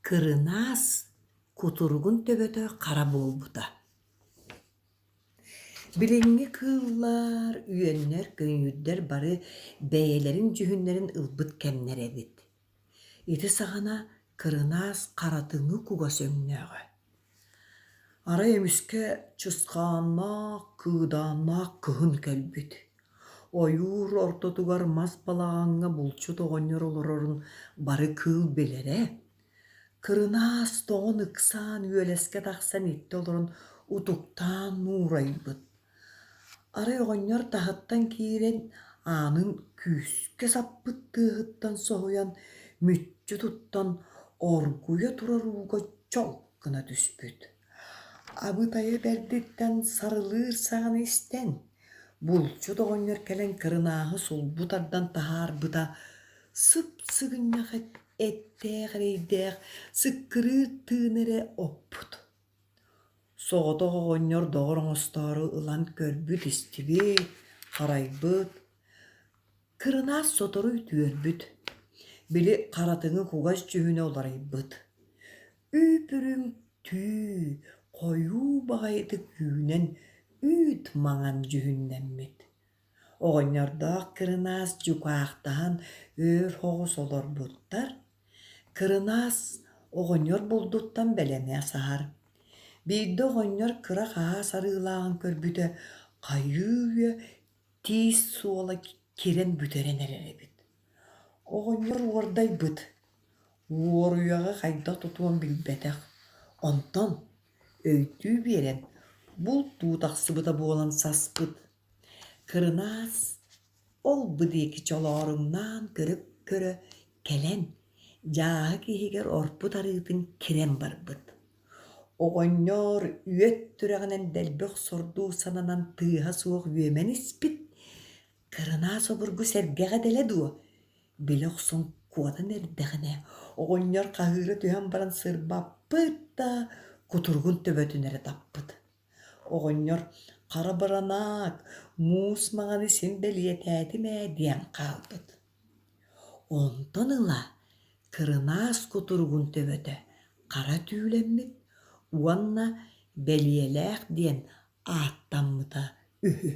Кырынаас кутуругун төбөтө хара буолбута. Билиҥҥи кыыллар, үөннэр, көйүүрдэр бары бэйэлэрин дьүһүннэрин ылбыт кэмнэрэ эбит. Ити саҕана кырынаас харатыҥы кугас өҥнөөҕө. Арай эмискэ чысхааннаах, кыыдааннаах кыһын кэлбит. Ойуур ортотугар мас балаҕаҥҥа булчут оҕонньор олорорун бары кыыл билэрэ. Кырынаас тоҕон ыксаан үөлэскэ тахсан иттэ олорон утуктаан нуурайбыт. Арай оҕонньор таһыттан киирэн аанын күүскэ саппыт тыаһыттан соһуйан, мүччү туттан, оргуйа турар ууга чолк гына түспүт. Абытайа бэрдиттэн сарылыыр саҥаны истэн, булчут оҕонньор кэлэн кырынааһы сулбу тардан таһаарбыта, сып-сыгынньах эттээх эрэйдээх сыккырыыр тыын эрэ оппут. Соҕотох оҕонньор доҕор оҥостоору ылан көрбүт-истибит, харайбыт, кырынаас сотору үтүөрбүт, били харатыҥы кугас дьүһүнэ уларыйбыт. Үүп-үрүҥ түү хойуу баҕайытык үүнэн үүт маҥан дьүһүннэммит. Оҕонньордоох кырынаас дьукаахтаһан өөр соҕус олорбуттар, Кырынаас оҕонньор булдуттан бэлэмэ саһар. Биирдэ оҕонньор кыра хаһаас арыылааҕын көрбүтэ хайыы-үйэ тиис суола кирэн бүтэрэн эрэр эбит. Оҕонньор уордайбыт, уоруйаҕы хайдах тутуон билбэтэх, онтон өйдүү биэрэн бултуу тахсыбыта буолан саспыт. Кырынаас ол-бу диэки чолооруҥнаан көрө-көрө кэлэн, дьааһык иһигэр орпут арыытын кирэн барбыт. Оҕонньор үөт түрэҕинэн дэлби охсордуу сананан тыаһа суох үөмэн испит, кырынаас обургу сэргэҕэ дэлэ дуо, билэ охсон куотан эрдэҕинэ, оҕонньор хаһыыра түһэн баран сырбаппыт да, кутуругун төбөтүн эрэ таппыт. Оҕонньор хара баранаак, муус маҥаны син бэлиэтээтим ээ диэн хаалбыт. Онтон ыла кырынаас кутуругун төбөтө хара түүлэммит уонна бэлиэлээх диэн ааттаммыта үһү.